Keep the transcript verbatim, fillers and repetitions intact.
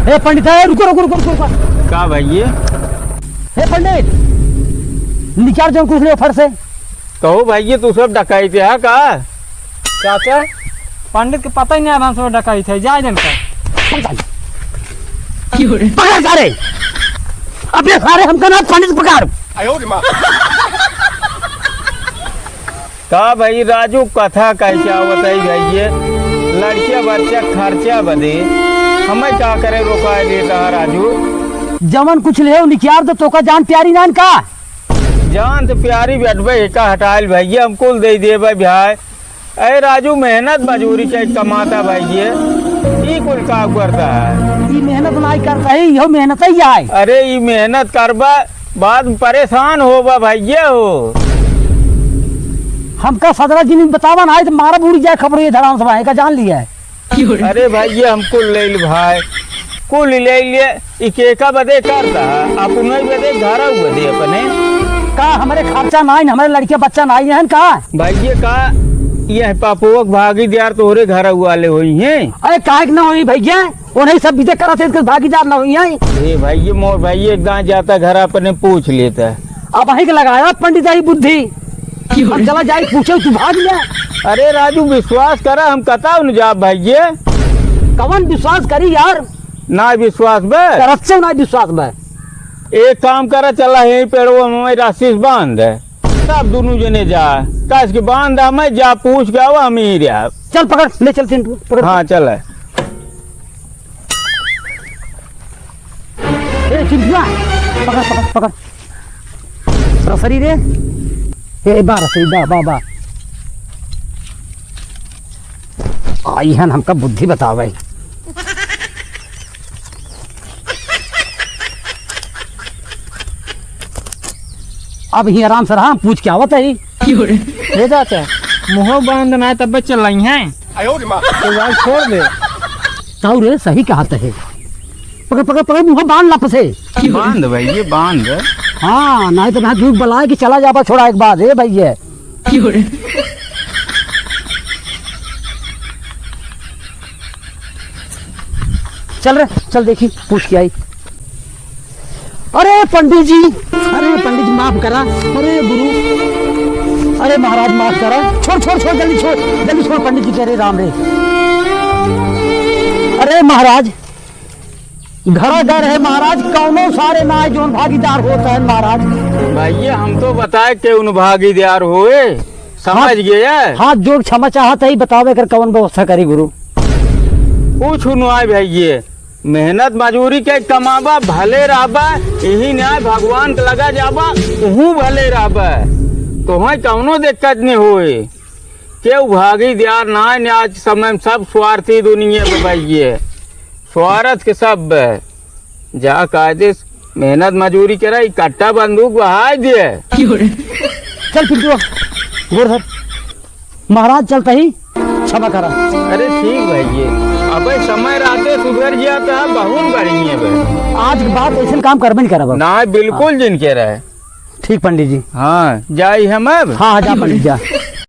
ए पंडित, ए, रुको, रुको, रुको, रुको, रुको। का भइये? ए पंडित, निकाल जौन कुछ ले फट से। कहो भइये, तू सब डकैत है का? चाचा, पंडित के पता ही नहीं है, हम सब डकैत है, जाए जन का। पकड़ सारे, अबे सारे, हमका ना पंडित पकड़। का भाई राजू, कथा कैसे आवत है भाई? ये लड़किया बच्चा खर्चा बदे हमें का करे रोकाए देता है राजू? जवन कुछ लेव निकियार तो तोका जान प्यारी नान का? जान तो प्यारी बेटबे का हटाइल भाई, हम कुल दे देबे भाई। ए राजू, मेहनत मजूरी के कमाता भाई ये, ई कुल का करता है? ई मेहनत नाई करता है, इहो मेहनत ही आए। अरे ई मेहनत करबा, बाद में परेशान होबा भाई ये हो। हमका सदरा जिन बतावा ना, तो मारा बुरी जाए खबर ये धराम सभा है का जान लिया है। अरे भाई ये हम कुल ले ले भाई, कुल ले ले, ई केका बदे करता है, अपने बदे घर बदे अपने। का हमरे खर्चा नाई, हमरे लड़के बच्चा नाई है का? भाई ये का, ये पापुआ के भागीदार तोहरे घर वाले होई हैं। अरे काहे के ना होई भैया, उन्हें सब बीते करत है, इसके भागीदार ना होई हैं। ए भाई ये मोर भाई एक दांत जाता घर अपने पूछ लेता है। अब वहीं के लगाया पंडित आई बुद्धि। अब चला जाए पूछे तू भाग ले। अरे राजू विश्वास करा, हम कताऊ न जाब भाई ये। कवन विश्वास करी यार? ना विश्वास बे। करत से ना विश्वास बे। एक काम करा, चला यहीं पेड़वा में रस्सी से बांध दे, तब दोनों जने जा। कस के बांध दे, मैं जा पूछ के आवा, हम ही रहा। चल पकड़, ले चल चिंटू, पकड़। हाँ चल। ए चिंटुआ, पकड़ पकड़ पकड़। रसरी रे। ए बा रसरी, बा बा बा। आई हन हमका बुद्धि बतावे। अब ही आराम से रहा, हम पूछ के आवत है। हे चाचा, मुँह बांध ना तब चल रही हैं। तो यार छोड़ दे। ताऊ रे, सही कहा तहे। पकड़ पकड़ पकड़, मुँह बांध लप से। बांध भाई, ये बांध। हाँ, नहीं तो मैं झूठ बलाए कि चला जाबा छोड़ा एक बार, ए भैया। चल रे, चल देखी, पूछ के आई। अरे पंडित जी, अरे पंडित जी माफ करा, अरे गुरु, अरे महाराज माफ करा, छोड़ छोड़ छोड़, जल्दी छोड़, जल्दी छोड़ पंडित जी, के रे राम रे। अरे महाराज, घरा घर है महाराज, कौनो सारे ना आए जौन भागीदार होता है महाराज। भैया हम तो बताए के उन भागीदार होए, समझ हाथ, गए? हाथ जोड़ क्षमा चाहत है, बतावे कर कौन व्यवस्था करी गुरु? कुछ नु आए भैया, मेहनत मजूरी के कमाबा, भले रहबा, यही न्याय भगवान के लगा जाबा, उहू भले रहबा, तोहई कौनो दिक्कत नहीं होए। केहू भागीदार ना, आज समय में सब स्वार्थी दुनिया में भैया, स्वार्थ के सब बे। जा कायदे से मेहनत मजूरी करे, ई कट्टा बंदूक बहाय दिए। चल पिंटुआ, गोड़ धर। महाराज चलता ही क्षमा करा। अरे ठीक भैया, अबे समय रहते सुधर गया तो बहुत बढ़िया बे। आज के बाद ऐसे काम करबे नहीं करब। ना, बिल्कुल जिन के रहे। ठीक पंडित जी। हाँ, जाई हम अब। हाँ, हाँ, जा पंडित, जा।